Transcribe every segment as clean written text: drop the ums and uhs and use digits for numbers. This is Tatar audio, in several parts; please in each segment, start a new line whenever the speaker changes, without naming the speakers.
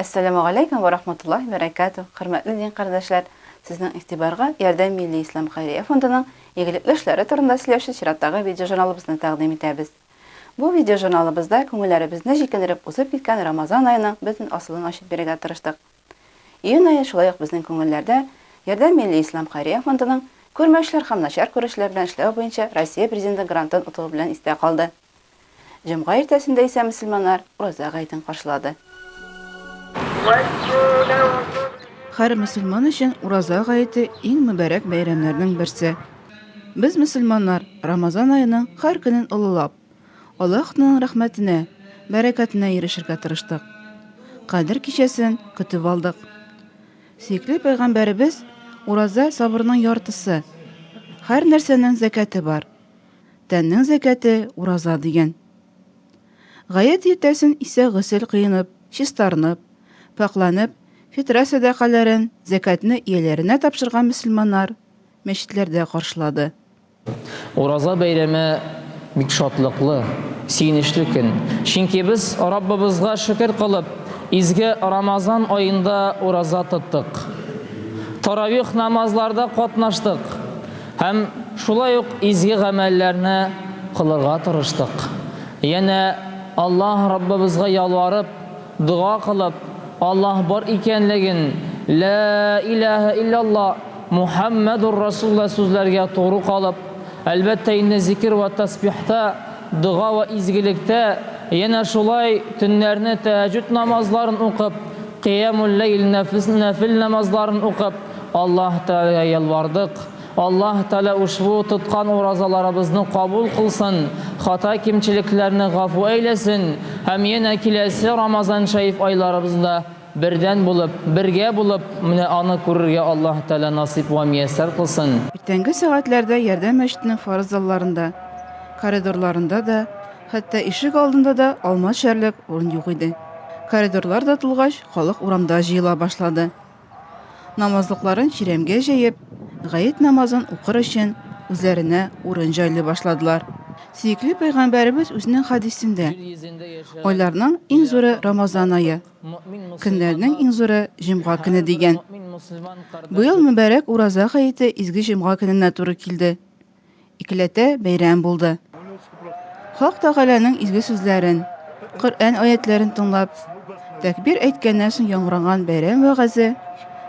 Әссәламү галәйкүм вә рахматуллаһи бәрәкәтүһ, хөрмәтле дин кардәшләр, сезнең игътибарга Ярдәм милли ислам хәйрия фондының игелекле эшләре турында сөйләүче чираттагы видеожурналыбызны тәкъдим итәбез. Бу видеожурналыбызда күңелләребезне җилкендереп узып киткән Рамазан аеның бөтен асылын ачып бирергә тырыштык. Июнь ае шулай ук безнең күңелләрдә Ярдәм милли ислам хәйрия фондының күрмәүчеләр һәм начар күрүчеләр белән эшләү буенча Россия Президенты грантын отуы белән истә калды. Җомга иртәсендә исә мөселманнар Ураза гаетен каршылады.
Һәр мөселман өчен Ураза гаете иң мөбарәк бәйрәмнәрнең берсе. Без, мөселманнар, Рамазан аеның һәр көнен олылап, Аллаһның рәхмәтенә, бәрәкәтенә ирешергә тырыштык. Кадер кичәсен көтеп алдык. Сөекле пәйгамбәребез, Ураза, сабырның яртысы. Һәр нәрсәнең зәкяте бар. Тәннең зәкяте, ураза, дигән. Гает иртәсен исә госел коенып, чистарынып, пакьланып, фитрә сәдакаләрен, зәкятне ияләренә тапшырган мөселманнар мәчетләрдә каршылады.
Ураза бәйрәме бик шатлыклы, сөенечле көн. Чөнки без Раббыбызга шөкер кылып, изге Рамазан аенда ураза тоттык. Таравих намазларда катнаштык. Һәм шулай ук изге гамәлләрне кылырга тырыштык. Янә Аллаһ Раббыбызга ялварып, дога кылып, Аллаһ бар икәнлеген, Лә иләһә илляллаһ, Мухәммәдур Расулуллаһ сүзләргә туры калып, әлбәттә инде зикер вә тәсбихта, дога вә изгелектә, янә шулай төннәрне тәһәҗҗүд намазларын укып, кыямул-ләйл нәфел намазларын укып, Аллаһ Тәгаләгә ялвардык. Аллаһ Тәгалә ушбу тоткан уразаларыбызны кабул кылсын, хата-кимчелекләрне гафу әйләсен һәм янә киләсе Рамазан шәриф айларыбызда бердән булып, бергә булып, менә аны күрергә Аллаһ Тәгалә насыйп вә мияссәр кылсын.
Иртәнге сәгатьләрдә Ярдәм мәчетенең фарыз залларында, коридорларында да, хәтта ишек алдында да алма төшәрлек урын юк иде. Коридорлар да тулгач, халык урамда җыела башлады. Намазлыкларын чирәмгә җәеп, гает намазын укыр өчен үзләренә урын җайлый башладылар. Сөекле пәйгамбәребез үзенең хәдисендә, Айларның иң зуры Рамазан ае, көннәрнең иң зуры җомга көне дигән. Быел мөбарәк Ураза гаете изге җомга көненә туры килде. Икеләтә бәйрәм булды. Хак Тәгаләнең изге сүзләрен, Коръән аятләрен тыңлап, тәкбир әйткәннән соң яңгыраган бәйрәм вәгазе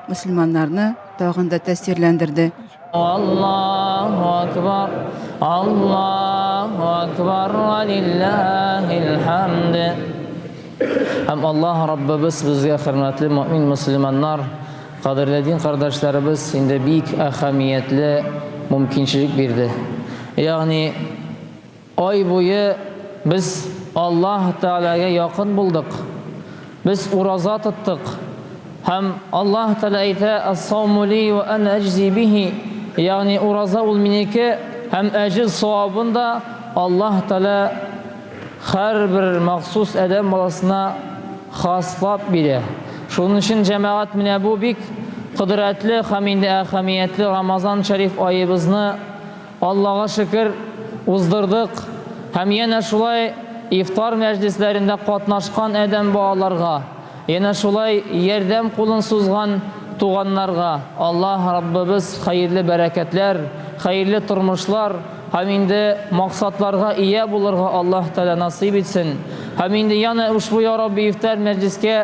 мөселманнарны тагын да тәэсирләндерде.
Аллаһу акбар, Аллаһу акбар, ва лиллаһил хамд. Һәм Аллаһ Раббыбыз безгә, хөрмәтле мөэмин мөселманнар, Кадерле дин кардәшләребез, инде бик әһәмиятле мөмкинчелек бирде. Ягъни ай буе без Аллаһ Тәгаләгә якын булдык. Без ураза тоттык. Һәм Аллаһ Тәгалә әйтә, Ас-сауму ли ва ана әҗзи бихи, ягъни ураза ул минеке һәм әҗер савабын да Аллаһ Тәгалә Һәрбер махсус адәм баласына хаслап бирә. Шуның өчен, җәмәгать, менә бу бик кодрәтле һәм инде әһәмиятле Рамазан шәриф аебызны, Аллага шөкер, уздырдык. Һәм янә шулай ифтар мәҗлесләрендә катнашкан адәм балаларга, Янә шулай ярдәм кулын сузган туганнарга Аллаһ Раббыбыз хәерле бәрәкәтләр, хәерле тормышлар һәм инде максатларга ия булырга Аллаһ Тәгалә насыйп итсен. Һәм инде янә ушбу я Рабби ифтар мәҗлескә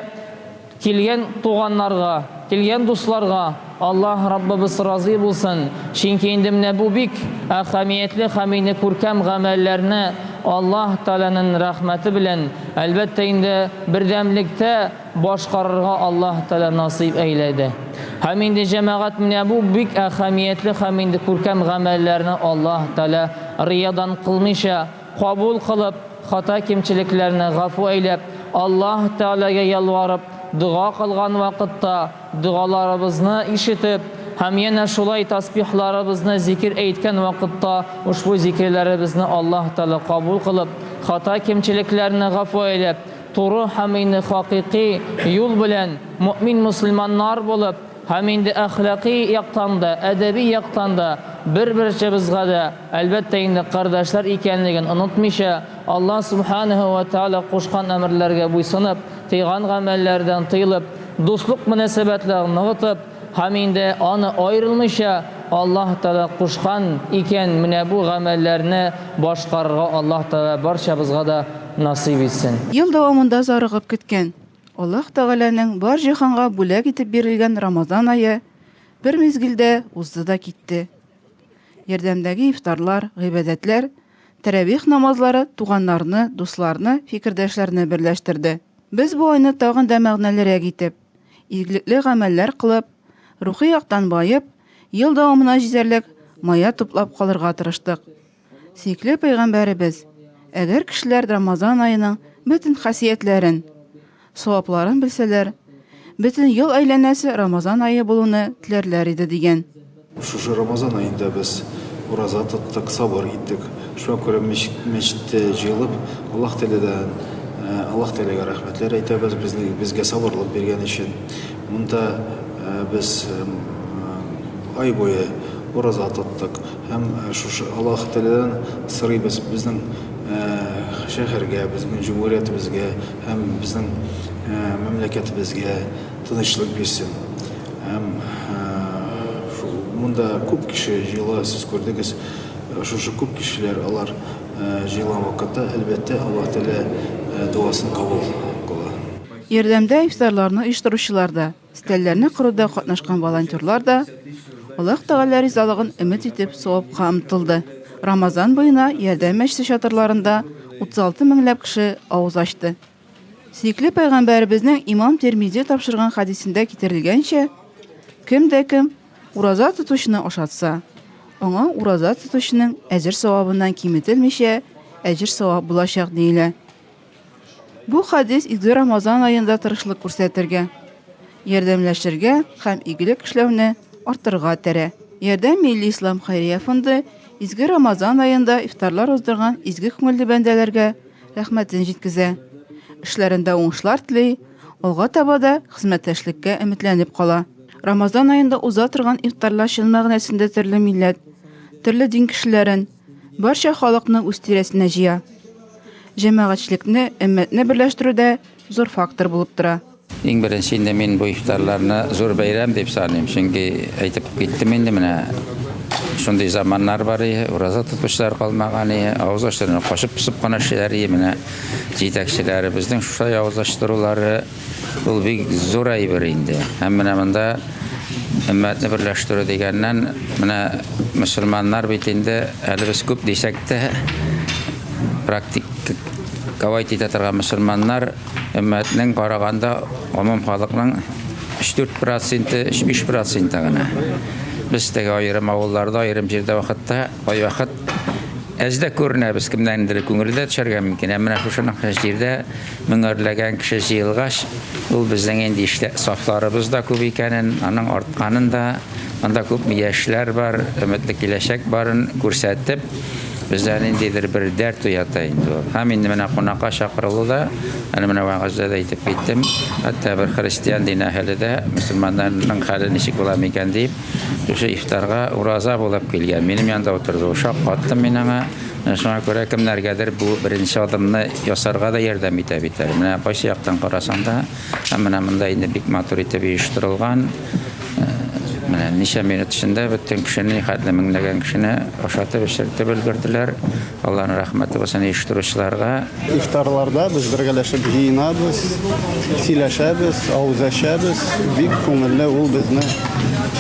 килгән туганнарга, килгән дусларга Аллаһ Раббыбыз разый булсын, чөнки инде менә бу бик әһәмиятле һәм инде күркәм гамәлләрне Аллаһ Тәгаләнең рәхмәте белән, әлбәттә инде, бердәмлектә башкарырга Аллаһ Тәгалә насыйп әйләде. Һәм инде, җәмәгать, менә бу бик әһәмиятле һәм инде күркәм гамәлләрне Аллаһ Тәгалә риядан кылмыйча, кабул кылып, хата-кимчелекләрне гафу әйләп, Аллаһ Тәгаләгә ялварып, дога кылган вакытта, Догаларыбызны ишетеп һәм янә шулай тасбихларыбызны зикер әйткән вакытта ушбу зикерләребезне Аллаһ Тәгалә кабул кылып, хата-кимчелекләрне гафу әйләп, туры һәм инде хакыйкый юл белән мөэмин-мөселманнар булып һәм инде әхлакый яктан да, әдәби яктан да бер-берчебезгә дә, әлбәттә инде, кардәшләр икәнлеген онытмыйча, Аллаһ Сүбхәнәһү вә Тәгалә кушкан әмерләргә буйсынып, тыйган гамәлләрдән тыелып, дуслык мөнәсәбәтләрен ныгытып һәм инде аны аерылмыйча Аллаһ Тәгалә кушкан икән, менә бу гамәлләрне башкарырга Аллаһ Тәгалә барчабызга да насыйп итсен.
Ел дәвамында зарыгып көткән, Аллаһ Тәгаләнең бар җиһанга бүләк итеп бирелгән Рамазан ае бер мизгелдә узды да китте. Ярдәмдәге ифтарлар, гыйбадәтләр, тәрәвих намазлары туганнарны, дусларны, фикердәшләрне берләштерде. Без бу айны тагын да мәгънәлерәк итеп, игелекле гамәлләр кылып, рухи яктан баеп, ел дәвамына җитәрлек мая туплап калырга тырыштык. Сөекле пәйгамбәребез, Әгәр кешеләр Рамазан аеның бөтен хасиятләрен, савапларын белсәләр, бөтен ел әйләнәсе Рамазан ае булуны теләрләр иде, дигән.
Шушы Рамазан аенда без ураза тоттык, сабыр иттек. Шуңа күрә мәчеттә җыелып, Аллаһ Тәгаләдән, Аллаһ Тәгаләгә рәхмәтләр әйтәбез, безне, безгә сабырлык биргән өчен. Монда без ай буе ураза тоттык һәм шушы Аллаһ Тәгаләдән сорыйбыз, безнең шәһәргә, безнең җөмһүриятебезгә һәм безнең мәмләкәтебезгә тынычлык бирсен. Һәм шул монда күп кеше җыела, сез күрдегез, шушы күп кешеләр алар җыелган вакытта, әлбәттә, Аллаһ Тәгалә догасын кабул кыла.
Ярдәмдә ифтарларны оештыручылар да, өстәлләрне коруда катнашкан волонтерлар да Аллаһ Тәгалә ризалыгын өмет итеп савапка омтылды. Рамазан буена Ярдәм мәчете чатырларында 36 меңләп кеше авыз ачты. Сөекле пәйгамбәребезнең имам Тирмизи тапшырган хәдисендә китерелгәнчә, кем дә кем ураза тотучыны ашатса, аңа ураза тотучының әҗер-савабыннан киметелмичә әҗер-савап булачак диелә. Бу хәдис изге Рамазан аенда тырышлык күрсәтергә, ярдәмләшергә һәм игелек эшләүне арттырырга этәрә. Ярдәм милли ислам хәйрия фонды изге Рамазан аенда ифтарлар уздырган изге күңелле бәндәләргә рәхмәтен җиткезә, эшләрендә уңышлар тели, алга таба да хезмәттәшлеккә өметләнеп кала. Рамазан аенда уза торган ифтарлар чын мәгънәсендә төрле милләт, төрле дин кешеләрен, барча халыкны үз тирәсенә җыя. Җәмәгатьчелекне, өммәтне берләштерүдә зур фактор булып тора.
Иң беренче инде мин бу ифтарларны зур бәйрәм дип саныйм, чөнки әйтеп киттем инде менә шундый заманнар бар иде, ураза тотучылар калмаган иде, авыз ачтыруны качып-посып кына эшлиләр иде, менә җитәкчеләребезнең шушылай авыз ачтырулары ул бик зур әйбер инде. Һәм менә монда өммәтне берләштерү дигәннән, менә мөселманнар бит инде әле без күп дисәк тә, практик кавайт итә торган мөселманнар Өммәтнең караганда гомум халыкның 3-4 проценты, 3-5 проценты гына. Без теге аерым авылларда, аерым җирдә вакытта, кайвакыт әз дә күренәбез, кемнәрнеңдер күңеле дә төшәргә мөмкин. Ә менә шушының җирдә меңәрләгән кеше җыелгач, ул безнең инде ишлә сафларыбыз да күп икәнен, аның артканын да, анда күпме яшьләр бар, өметле киләчәк барын күрсәтеп, Бездә ниндидер бер дәрт уята инде ул. Һәм инде менә кунакка чакырылу да, әле менә вәгазьдә дә әйтеп киттем, хәтта бер христиан дин әһеле дә мөселманнарның хәле ничек була микән дип, шушы ифтарга ураза булып килгән. Минем янда утырды ул. Шаккаттым мин аңа. Менә шуңа күрә кемнәргәдер бу беренче адымны ясарга да ярдәм итә бит әле. Менә кайсы яктан карасаң да, һәм менә монда инде бик матур итеп оештырылган. Менә ничә минут эчендә бөтен кешене, хәтле меңләгән кешене ашатып, эчертеп өлгерделәр. Аллаһның рәхмәте булсын оештыручыларга.
Ифтарларда без бергәләшеп җыенабыз, сөйләшәбез, авыз ачабыз. Бик күңелле ул безне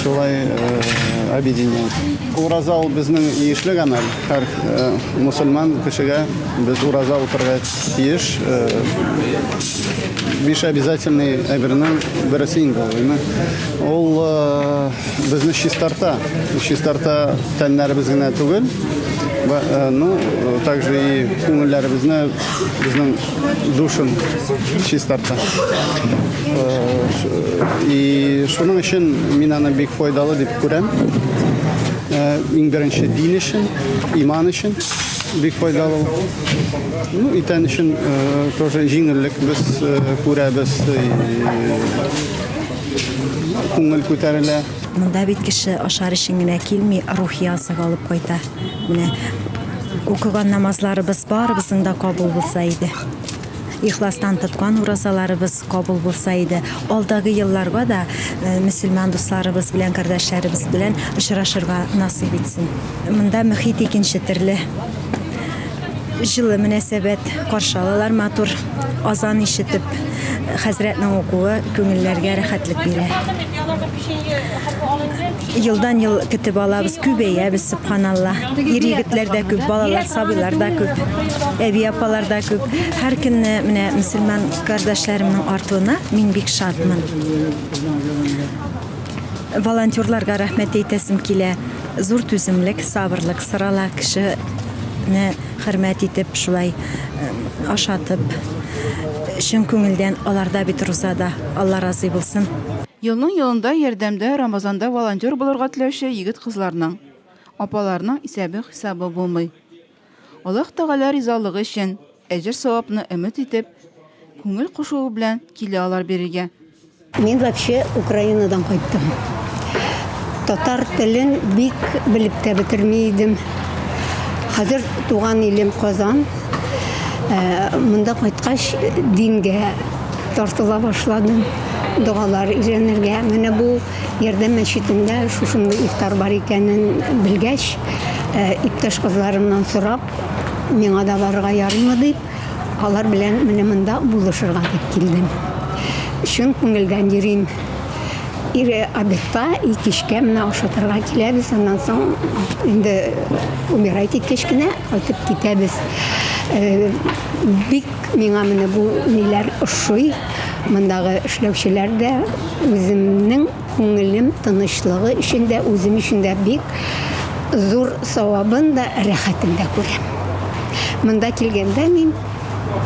шулай объединяет. Ураза ул безнең иешле гамәл. Һәр мусульман кешегә без ураза утырырга тиеш. Биш обязательный әйбернең бересе инде ул, әйме? Ул э, безне чистарта. Чистарта тәннәребез генә түгел, э, ну, также и күңелләребезне, безнең душын чистарта. Э, и шуның өчен мин аны бик файдалы дип күрәм. Иң беренче дин өчен, иман өчен бик файдалы ул. Ну, и тән өчен э, тоже җиңеллек без э, күрәбез, күңел күтәрелә.
Монда бит кеше ашар өчен генә килми, рухи азык алып кайта. Менә Укыган намазларыбыз барыбызның да кабул булса иде. Ихластан тоткан уразаларыбыз кабул булса иде. Алдагы елларга да э, мөселман дусларыбыз белән, кардәшләребез белән очрашырга насыйп итсен. Монда мөхит икенче төрле. Җылы мөнәсәбәт, каршы алалар матур. Азан ишетеп, хәзрәтнең укуы күңелләргә рәхәтлек бирә. Елдан-ел көтеп алабыз, күбәябез, сөбханалла. Ир-егетләр дә күп, балалар, сабыйлар да күп, әби-апалар да күп. Һәр көнне менә мөселман кардәшләремнең артуына мин бик шатмын. Волонтерларга рәхмәт әйтәсем килә. Зур түземлек, сабырлык сорала, кешене хөрмәт итеп, шулай ашатып, чын күңелдән, аларда бит рузада, Алла разый булсын.
Елның-елында Ярдәмдә Рамазанда волонтер булырга теләүче егет-кызларның, апаларның исәбе-хисабы булмый. Аллаһ Тәгалә ризалыгы өчен, әҗер-савапны өмет итеп, күңел кушуы белән килә алар бирегә.
Мин вообще Украинадан кайттым. Татар телен бик белеп тә бетерми идем. Хәзер туган илем Казан. Э, монда кайткач дингә тартыла башладым. Догалар өйрәнергә. Менә бу Ярдәм мәчетендә шушындый ифтар бар икәнен белгәч, э, иптәш кызларымнан сорап, миңа да барырга ярыймы дип, Алар белән менә монда булышырга дип килдем. Чын күңелдән йөрим. Ире обедта, и кичкә менә ашатырга киләбез, аннан соң инде умирать иткәч кенә кайтып китәбез. Э, бик миңа менә бу ниләр ошый. Мондагы эшләүчеләр дә үземнең Күңелем тынычлыгы өчен дә, үзем өчен дә бик зур савабын да, рәхәтен дә күрәм. Монда килгәндә мин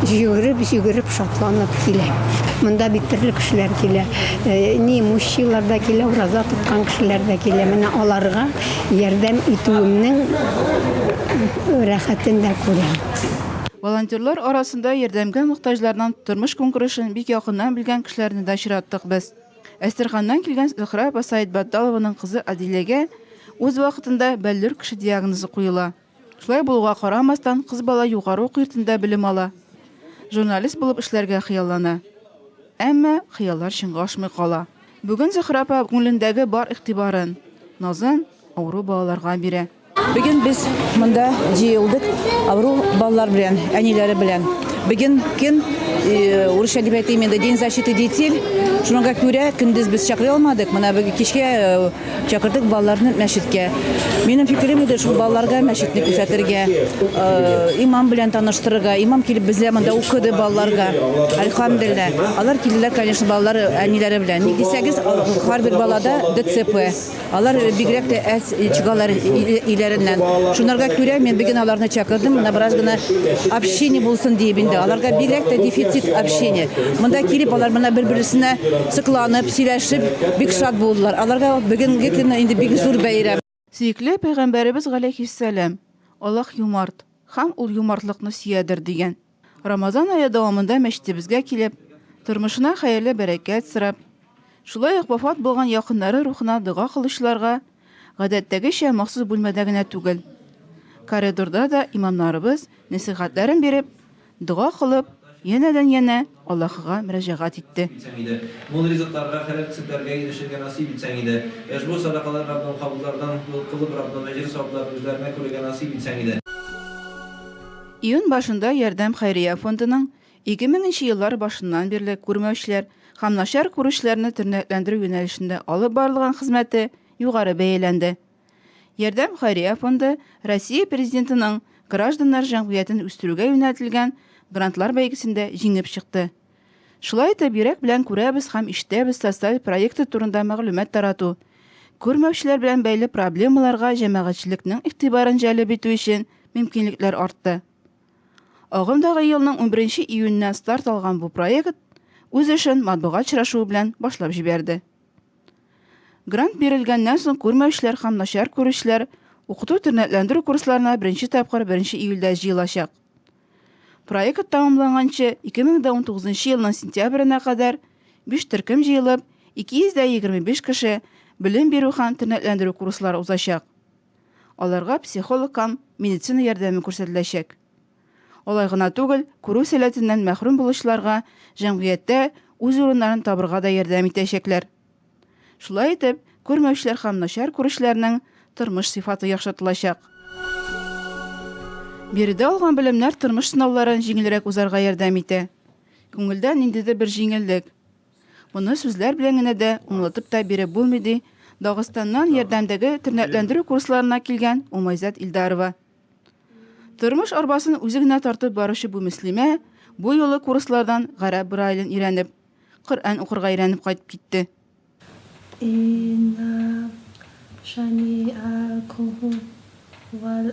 җөгереп-җөгереп шатланып киләм. Монда бит төрле кешеләр килә. Э, неимущийлар да килә, ураза тоткан кешеләр дә килә. Менә аларга ярдәм итүемнең рәхәтен дә күрәм.
Волонтерлар арасында ярдәмгә мохтаҗларның тормыш-көнкүрешен бик якыннан белгән кешеләрне дә очраттык без. Әстерханнан килгән Зөһрә апа Саетбатталованың кызы Адиләгә үз вакытында бәллүр кеше диагнозы куела. Шулай булуга карамастан, кыз бала югары уку йортында белем ала. Журналист булып эшләргә хыяллана. Әмма хыяллар чынга ашмый кала. Бүген Зөһрә апа күңелендәге бар игътибарын, назын авыру балаларга бирә.
Бүген без монда җыелдык авыру балалар белән, әниләре белән. Бүген көн, э, урысча дип әйтим инде, День защиты детей. Шуңа күрә көндез без чакыра алмадык. Менә бүген кичкә э, чакырдык балаларны мәчеткә. Минем фикерем иде шул балаларга мәчетне күрсәтергә, э, имам белән таныштырырга. Имам килеп безгә монда укыды балаларга. Альхамдулилла. Алар килделәр, конечно, балалар әниләре белән. Ник дисәгез, һәрбер балада ДЦП. Алар бигрәк тә әз чыгалар өйләреннән. Шунарга күрә мин бүген аларны чакырдым, менә бераз гына общение булсын диеп инде. Аларга бигрәк тә дефицит общение. Монда килеп алар менә бер-берсенә сокланып, сөйләшеп бик шат булдылар. Аларга бүгенге көн инде бик зур бәйрәм.
Сөекле пәйгамбәребез галәйһиссәлам, Аллаһ юмарт һәм ул юмартлыкны сөядер, дигән. Рамазан ае дәвамында мәчетебезгә килеп, тормышына хәерле бәрәкәт сорап, шулай ук вафат булган якыннары рухына дога кылучыларга, гадәттәгечә, махсус бүлмәдә генә түгел, коридорда да имамнарыбыз нәсыйхәтләрен биреп, дога кылып, янәдән-янә Аллаһыга мөрәҗәгать итте.
Итсәң иде. Мул ризыкларга, хәләл кесепләргә ирешергә насыйп итсәң иде. Ошбу садакалар Раббым кабуллардан кылып Раббым әҗер-савапларын үзләренә күрергә насыйп итсәң иде.
Июнь башында Ярдәм хәйрия фондының 2000 нче еллар башыннан бирле күрмәүчеләр һәм начар күрүчеләрне тернәкләндерү юнәлешендә алып барылган хезмәте югары бәяләнде. Ярдәм хәйрия фонды Россия Президентының гражданнар җәмгыятен үстерүгә юнәлтелгән грантлар бәйгесендә җиңеп чыкты. Шулай итеп, Йөрәк белән күрәбез һәм ишетәбез социаль проекты турында мәгълүмат тарату, күрмәүчеләр белән бәйле проблемаларга җәмәгатьчелекнең игътибарын җәлеп итү өчен мөмкинлекләр артты. Агымдагы елның 11 июненнән старт алган бу проект үз эшен матбугат очрашуы белән башлап җибәрде. Грант бирелгәннән соң күрмәүчеләр һәм начар күрүчеләр укыту-тернәкләндерү курсларына беренче тапкыр 1 июльдә җыелачак. Проект тәмамланганчы 2019 елның сентябренә кадәр биш төркем җыелып, 225 кеше белем бирү һәм тернәкләндерү курслары узачак. Аларга психолог һәм медицина ярдәме күрсәтеләчәк. Алай гына түгел, күрү сәләтеннән мәхрүм булучыларга җәмгыятьтә үз урыннарын табырга да ярдәм итәчәкләр. Шулай итеп, күрмәүчеләр һәм начар күрүчеләрнең тормыш сыйфаты яхшыртылачак. Биредә алган белемнәр тормыш сынауларын җиңелрәк узарга ярдәм итә. Күңелдә ниндидер бер җиңеллек. Моны сүзләр белән генә дә аңлатып та биреп булмый, ди Дагыстаннан Ярдәмдәге тернәкләндерү курсларына килгән Умайзат Илдарова. Тормыш арбасын үзе генә тартып баручы бу мөслимә бу юлы курслардан гарәп брайлен өйрәнеп, Коръән укырга өйрәнеп кайтып китте.
Инна шаниакуху вал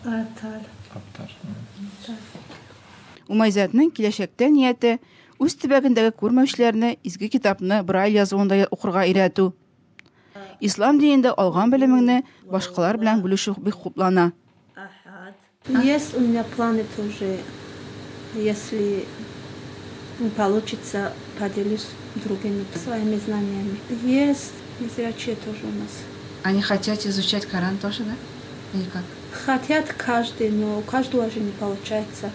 атар.
Абтар.
Умайзатның киләчәктә нияте, үз төбәгендәге күрмәүчеләрне изге китапны Брайль язуында укырга өйрәтү. Ислам динендә алган белемеңне башкалар белән бүлешү бик хуплана.
Есть у меня планы тоже, если получится, поделюсь другими своими знаниями. Есть незрячие тоже у нас.
Они хотят изучать Коран тоже, да? Или как?
Хотят каждый, но у каждого же не получается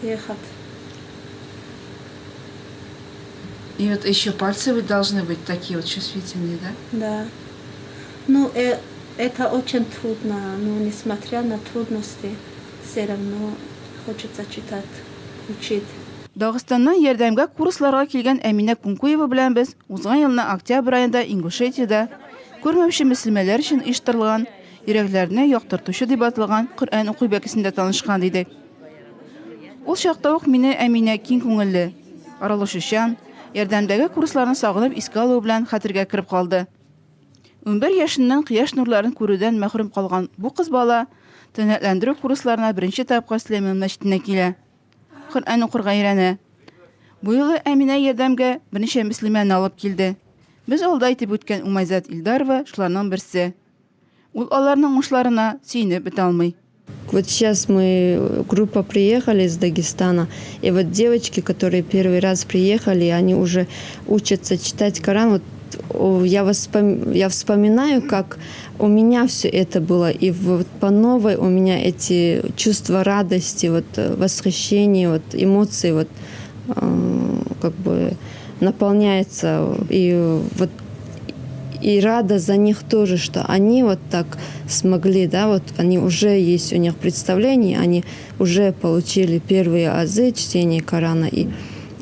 ехать.
И вот еще пальцы ведь должны быть такие вот чувствительные, да?
Да. Ну, э, это очень трудно, но несмотря на трудности, все равно хочется читать, учить.
Дагыстаннан ярдәмгә курсларга килгән Әминә Кункуева белән без узган елның октябрь аенда Ингушетиядә күрмәүче мөслимәләр өчен оештырылган Йөрәкләрне яктыртучы дип аталган Коръән уку бәкесендә танышкан идек. Ул чакта ук мине Әминә киң күңелле, аралашучан, ярдәмдәге курсларны сагынып искә алуы белән хәтергә кереп калды. 11 яшеннән кояш нурларын күрүдән мәхрүм калган бу кыз бала тәнәтләндерү курсларына беренче тапкыр Сөләйман мәчетенә килә. Коръән укырга өйрәнә. Бу юлы Әминә ярдәмгә берничә мөслимәне алып килде. Без алда әйтеп үткән Умайзат Илдарова шуларның берсе. Ул аларның уңышларына сөенеп бетә алмый.
Вот сейчас мы, группа приехали из Дагестана, и вот девочки, которые первый раз приехали, они уже учатся читать Коран. Вот я, воспом... я вспоминаю, как у меня все это было, и вот по новой у меня эти чувства радости, вот восхищения, вот эмоции, вот как бы наполняется. И вот и рада за них тоже, что они вот так смогли, да, вот они уже есть у них представление, они уже получили первые азы чтения Корана и,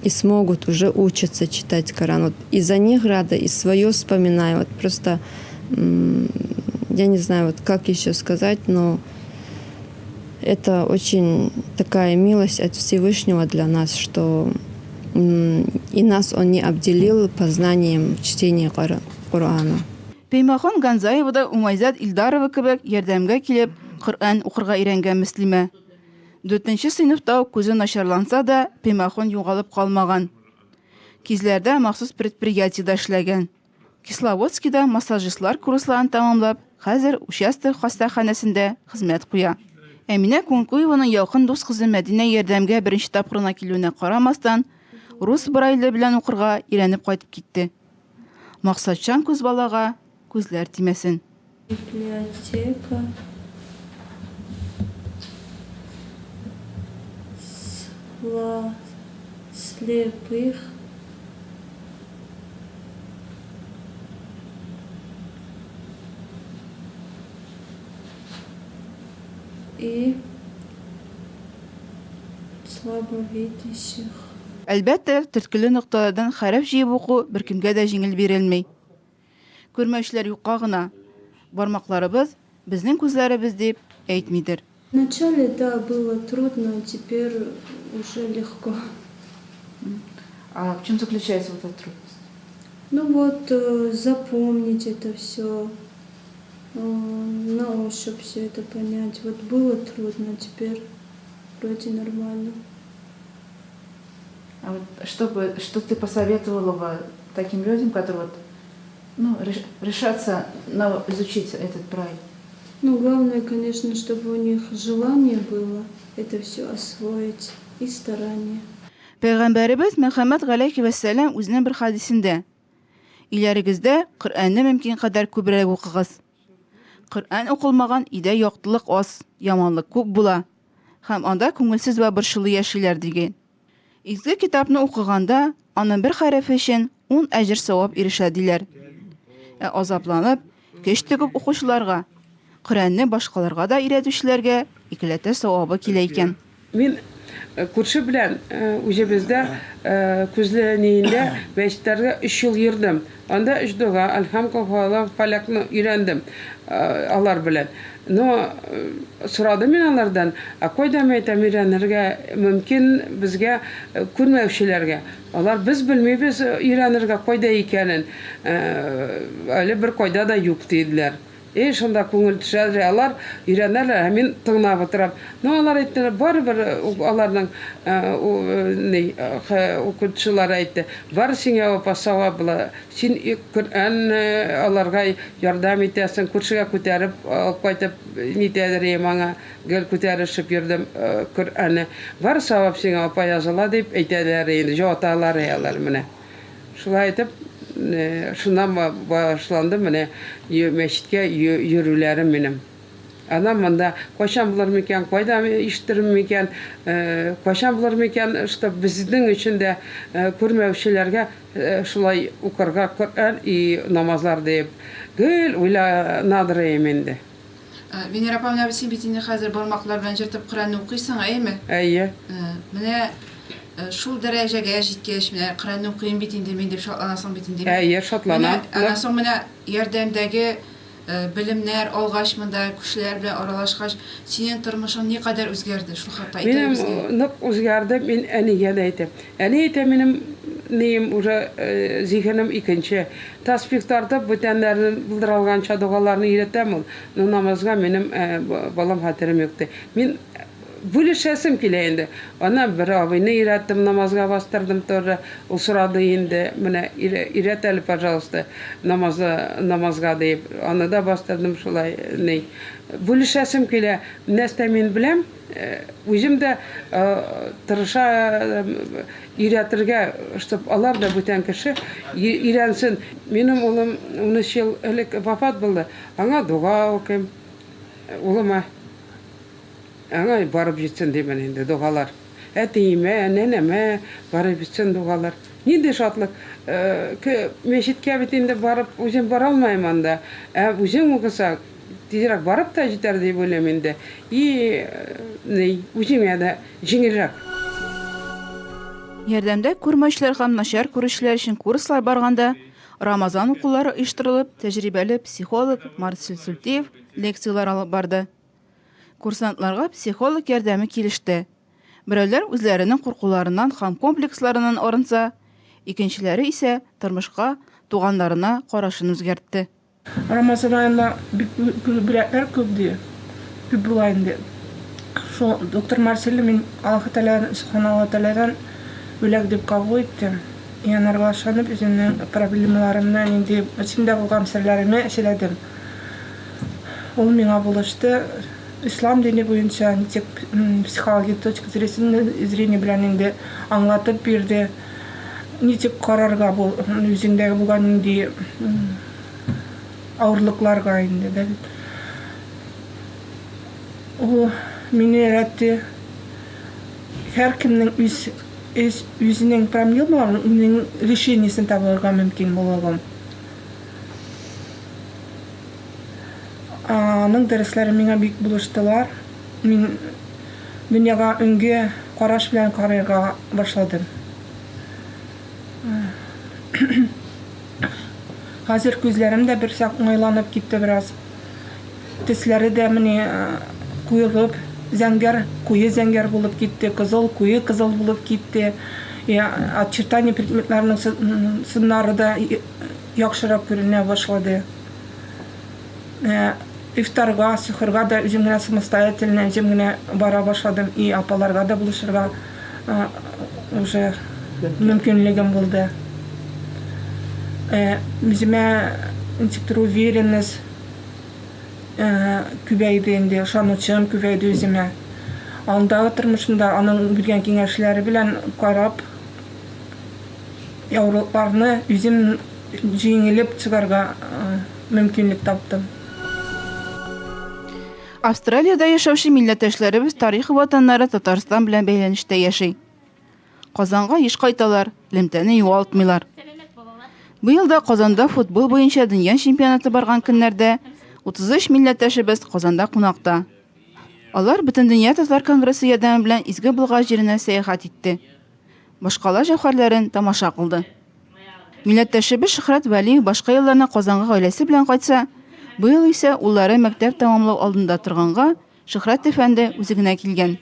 и смогут уже учиться читать Коран. Вот и за них рада, и свое вспоминаю. Вот просто, я не знаю, вот как еще сказать, но это очень такая милость от Всевышнего для нас, что и нас он не обделил познанием чтения Корана.
Пеймахон Ганзаева да Умайзат Илдарова кебек ярдәмгә килеп, Коръән укырга өйрәнгән мөслимә. Дүртенче сыйныфта ук күзе начарланса да, Пеймахон югалып калмаган. Кизләрдә махсус предприятиедә эшләгән. Кисловодскида массажистлар курсларын тәмамлап, хәзер участок хастаханәсендә хезмәт куя. Әминә Кункуеваның якын дус кызы Мәдинә ярдәмгә беренче тапкыр гына килүенә карамастан, рус брайле белән укырга өйрәнеп кайтып китте. Максатчан күз балага күзләр тимәсен.
Библиотека слепых и слабовидящих.
Әлбәттә, төрткеле нокталардан хәреф җыеп уку беркемгә дә җиңел бирелми. Күрмәүчеләр юкка гына, бармакларыбыз, безнең күзләребез дип әйтмидер.
Вначале, да, было трудно, теперь уже легко.
А в чем заключается вот эта трудность?
Ну вот, э, запомнить это все, э, на ощупь все это понять. Вот было трудно, теперь вроде нормально.
А вот что, бы, что ты посоветовала бы таким людям, которые вот, ну, решатся на, изучить этот Брайль?
Ну, главное, конечно, чтобы у них желание было это все освоить и старание.
Пәйгамбәребез Мөхәммәд галәйһи вәссәлам үзенең бер хәдисендә, Өйләрегездә Коръәнне мөмкин кадәр күбрәк укыгыз. Коръән укылмаган өйдә яктылык аз, яманлык күп була һәм анда күңелсез вә борчулы яшиләр, диген. Изге китапны укыганда, аның бер хәрефе өчен ун әҗер-савап ирешә, диләр. Ә азапланып, көч түгеп укучыларга, Коръәнне башкаларга да өйрәтүчеләргә икеләтә савабы килә икән.
Мин күрше белән үзебездә күзле ниендә мәчетләргә өч ел йөрдем. Анда өч дога, Әлхәм, Колһуалла, Фәләкне өйрәндем алар белән. Но сорадым мин алардан, ә кайда, мин әйтәм, өйрәнергә мөмкин безгә, күрмәүчеләргә? Алар, без белмибез өйрәнергә кайда икәнен, әле беркайда да юк, диделәр. И, шунда күңел төшәдер, алар өйрәнәләр, ә мин тыңлап утырам. Ну, алар әйттеләр, барыбер аларның ни, укытучылары әйтте, бар сиңа, апа, савап була, син Коръән аларга ярдәм итәсең, күршегә күтәреп алып кайтып нитәдер ием аңа, гел күтәрешеп йөрдем Коръәнне. Бар савап сиңа, апа, языла, дип әйтәләр инде, җаваталар алар менә. Шулай итеп, шуннан башланды менә мәчеткә йөрүләрем минем. Аннан монда кайчан булыр микән, кайда ишетермен микән, кайчан булыр микән, что безнең өчен дә күрмәүчеләргә шулай укырга Коръән и намазлар диеп гел уйланадыр идем инде.
Венера апа, менә син бит инде хәзер бармаклар белән җыртып Коръәнне укыйсың, әйеме?
Әйе.
Менә шул дәрәҗәгә җиткәч, менә Коръәнне укыйм бит инде мин дип шатланасың бит инде.
Әйе, шатланам.
Менә аннан соң менә ярдәмдәге белемнәр алгач монда, кешеләр белән аралашкач, синең тормышың никадәр үзгәрде? Шул хакта әйт әле безгә.
Минем нык үзгәрде, мин әнигә дә әйтәм. Әни әйтә, минем нием уже зиһенем икенче. Тәсбих тартып, бүтәннәрне булдыра алганча догаларны өйрәтәм ул, но намазга минем балам хәтерем юк, ди. Мин бүлешәсем килә инде. Аннан бер абыйны өйрәттем, намазга бастырдым тоже. Ул сорады инде, менә өйрәт әле, пожалуйста, намазы, намазга диеп. Аны да бастырдым шулай, ни. Бүлешәсем килә. Нәрсә мин беләм, Үзем дә тырыша өйрәтергә, чтоб алар да бүтән кеше өйрәнсен. Минем улым 13 ел элек вафат булды. Аңа дога укыйм, улыма. Аңа барып җитсен димен инде догалар. Әтиемә, нәнәмә барып җитсен догалар. Нинди шатлык! Мәчеткә бит инде барып, үзем бара алмыйм анда. Ә үзең укысаң, Тизрәк барып та җитәр дип уйлыйм инде. И, ни, үзеңә дә җиңелрәк.
Ярдәмдә күрмәүчеләр һәм начар күрүчеләр өчен курслар барганда, Рамазан укулары оештырылып, тәҗрибәле психолог Марсель Сүлтиев лекцияләр алып барды. Курсантларга психолог ярдәме килеште. Берәүләр үзләренең куркуларыннан һәм комплексларыннан арынса, икенчеләре исә тормышка, туганнарына карашын үзгәртте.
Рамазан аенда бик бүләкләр күп ди. Күп була инде. Шул доктор Марсельне мин Аллаһы Тәгаләдән, Субханаллаһу Тәгаләдән бүләк дип кабул иттем. И анарга ышанып, үземнең проблемаларымны, нинди эчемдә булган серләремне сөйләдем. Ул миңа булышты. Ислам дине буенча ничек психологик точка зрения белән инде аңлатып бирде. Ничек карарга бу үзеңдәге булган нинди авырлыкларга инде дә бит. Ул мине өйрәтте. Һәркемнең үз үз үзенең проблемаларын, үзенең решениесен табарга мөмкин булуын. Аның дәресләре миңа бик булыштылар. Мин дөньяга үңге караш белән карарга башладым. Хәзер күзләрем дә берсәк уңайланып китте бераз. Төсләре дә менә куерып, зәңгәр, куе зәңгәр булып китте, кызыл, куе кызыл булып китте. Очертание предметларының сыннары да яхшырак күренә башлады. Ифтарга, сөхерга да үзем генә самостоятельно үзем генә бара башладым и апаларга да булышырга уже мөмкинлегем булды. Үземә ничектер уверенность күбәйде инде, ышанычым күбәйде үземә. Андагы тормышымда аның биргән киңәшләре белән карап, Авырлыкларны үзем җиңелеп чыгарга мөмкинлек таптым.
Австралиядә яшәүче милләттәшләребез тарихи ватаннары Татарстан белән бәйләнештә яши. Казанга еш кайталар, элемтәне югалтмыйлар. Быел да Казанда футбол буенча дөнья чемпионаты барган көннәрдә 33 милләттәшебез Казанда кунакта. Алар Бөтендөнья татар конгрессы ярдәме белән Изге Болгар җиренә сәяхәт итте. Башкала җәүһәрләрен тамаша кылды. Милләттәшебез Шөхрәт Вәлиев башка елларны Казанга гаиләсе белән кайтса, быел исә уллары мәктәп тәмамлау алдында торганга, Шөхрәт әфәнде үзе генә килгән.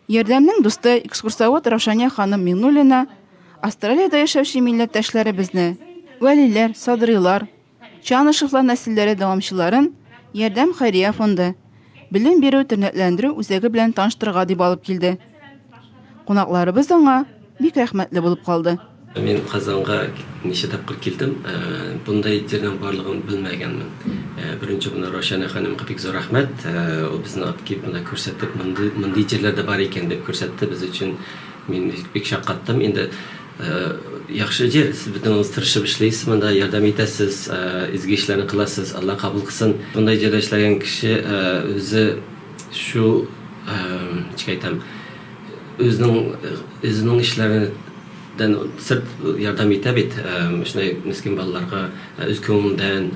Ярдәмнең дусты, экскурсовод Раушания ханым Миңнуллина Австралиядә яшәүче милләттәшләребезне, Вәлиләр, Садрыйлар, Чанышевлар нәселләре дәвамчыларын Ярдәм хәйрия фонды, белем бирү тернәкләндерү үзәге белән таныштырырга дип алып килде. Кунакларыбыз аңа бик рәхмәтле булып калды.
Мин Казанга ничә тапкыр килдем, бундай җирнең барлыгын белмәгәнмен. Беренче менә Раушания ханымга бик зур рәхмәт, ул безне алып килеп монда күрсәтеп, мондый мондый җирләр дә бар икән дип күрсәтте без өчен. Мин бик шаккаттым. Инде яхшы җир, сез бөтенегез тырышып эшлисез монда, ярдәм итәсез, изге эшләрне кыласыз, Алла кабул кылсын. Bunday җирдә эшләгән кеше үзе шул, ничек әйтәм, үзенең үзенең эшләреннән сырт ярдәм итә бит, шундай мескен балаларга үз күңелендән,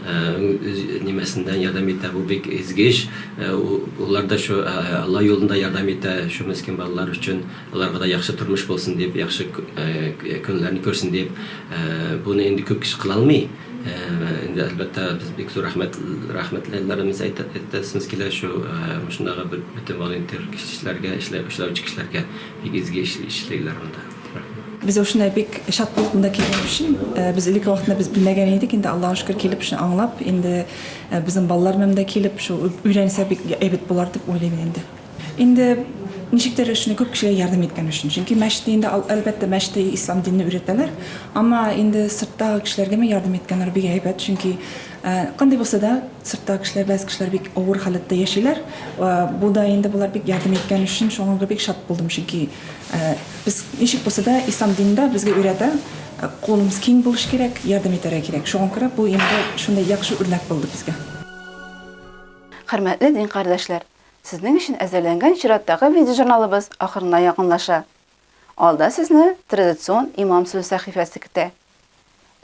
үз нимәсендән ярдәм итә. Бу бик изге эш. Улар да шу Алла юлында ярдәм итә шу мескен балалар өчен. Аларга да яхшы тормыш булсын дип, яхшы көннәрне күрсен дип. Буны инде күп кеше кыла алмый. Инде, әлбәттә, без бик зур рәхмәт, рәхмәтләребезне әйтәсебез килә шу шундагы бөтен волонтер кешеләргә, эшләүче кешеләргә бик изге эш эшлиләр монда. Рәхмәт.
Без ошындай бик шат булдык монда килгән өчен. Без элекке вакытында без белмәгән идек, инде Аллага шөкер килеп шуны аңлап, инде безнең балалар белән дә килеп шу өйрәнсә бик әйбәт булар дип уйлыйм инде. Инде ничектер шуны күп кешегә ярдәм иткән өчен. Чөнки мәчеттә инде, әлбәттә, мәчеттә ислам динен өйрәтәләр. Әмма инде сырттагы кешеләргә ме ярдәм иткәннәр бик әйбәт. Чөнки кандай булса да, сырттагы кешеләр, бәгъзе кешеләр бик авыр халәттә яшиләр. Бу да инде болар бик ярдәм иткән өчен шуңа бик шат булдым. Чөнки без ничек булса да, ислам динендә безгә өйрәтә, кулыбыз киң булыш кирәк, ярдәм итәргә кирәк. Шуңа күрә бу инде шундый яхшы үрнәк булды безгә.
Хөрмәтле дин кардәшләр! Сезнең өчен әзерләнгән чираттагы видеожурналыбыз ахырына якынлаша. Алда сезне традицион Имам сүзе сәхифәсе көтә.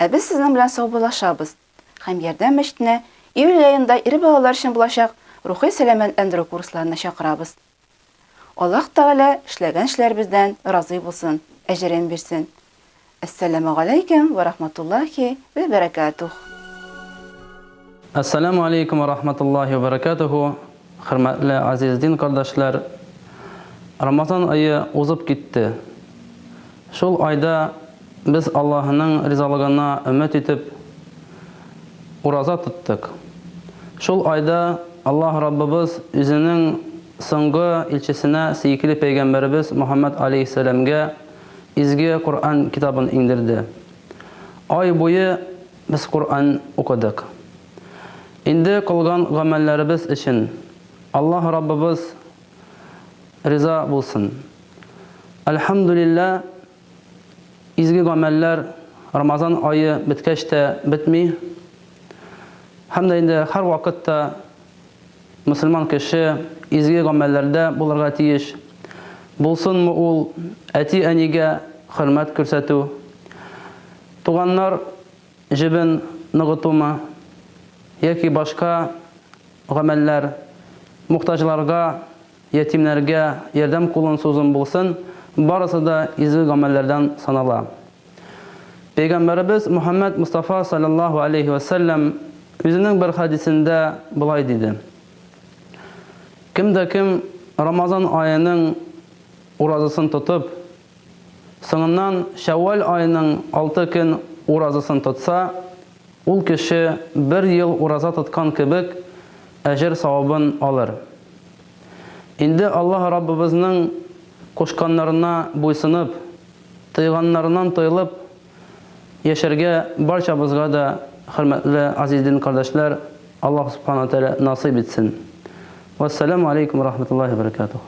Ә без сезнең белән саубуллашабыз һәм Ярдәм мәчетенә июль аенда ир балалар өчен булачак рухи сәламәтләндерү курсларына чакырабыз. Аллаһ Тәгалә эшләгән эшләребездән разый булсын, әҗерен бирсен. Әссәламегаләйкем вә рахматуллахи вә бәрәкәтүх.
Әссәләмү алейкум вә рахматуллахи вә бәрәкәтүһү, хөрмәтле азиз дин кардәшләр! Рамазан ае узып китте. Шул айда без Аллаһының ризалыгына өмет итеп ураза тоттык. Шул айда Аллаһ Раббыбыз үзенең соңгы илчесенә, сөекле пәйгамбәребез Мөхәммәд алейһиссәламгә Изге Коръән китабын иңдерде. Ай буе без Коръән укыдык. Инде кылган гамәлләребез өчен Аллаһ Раббыбыз риза булсын. Әлхәмдүлилләһ, изге гамәлләр Рамазан ае беткәч тә бетми. Һәм дә инде һәрвакыт та Мөселман кеше изге гамәлләрдә булырга тиеш. Булсынмы ул әти-әнигә хөрмәт күрсәтү, туганнар җебен ныгытумы яки башка гамәлләр, мохтаҗларга, ятимнәргә ярдәм кулын сузым булсын, барысы да изге гамәлләрдән санала. Пәйгамбәребез Мөхәммәд Мостафа салләллаһу алейһи вә сәлләм үзенең бер хәдисендә болай диде, Кем дә кем Рамазан аеның уразасын тотып, соңыннан Шәүвәл аеның алты көн уразасын тотса, ул кеше бер ел ураза тоткан кебек әҗер-савабын алыр. Инде Аллаһ Раббыбызның кушканнарына буйсынып, Тыйганнарыннан тыелып яшәргә барчабызга да, хөрмәтле азиз дин кардәшләр, Аллаһ Субхана ва Тәгалә насыйп итсен. Вәссәламү алейкум ва рахматуллаһи ва баракатуһ.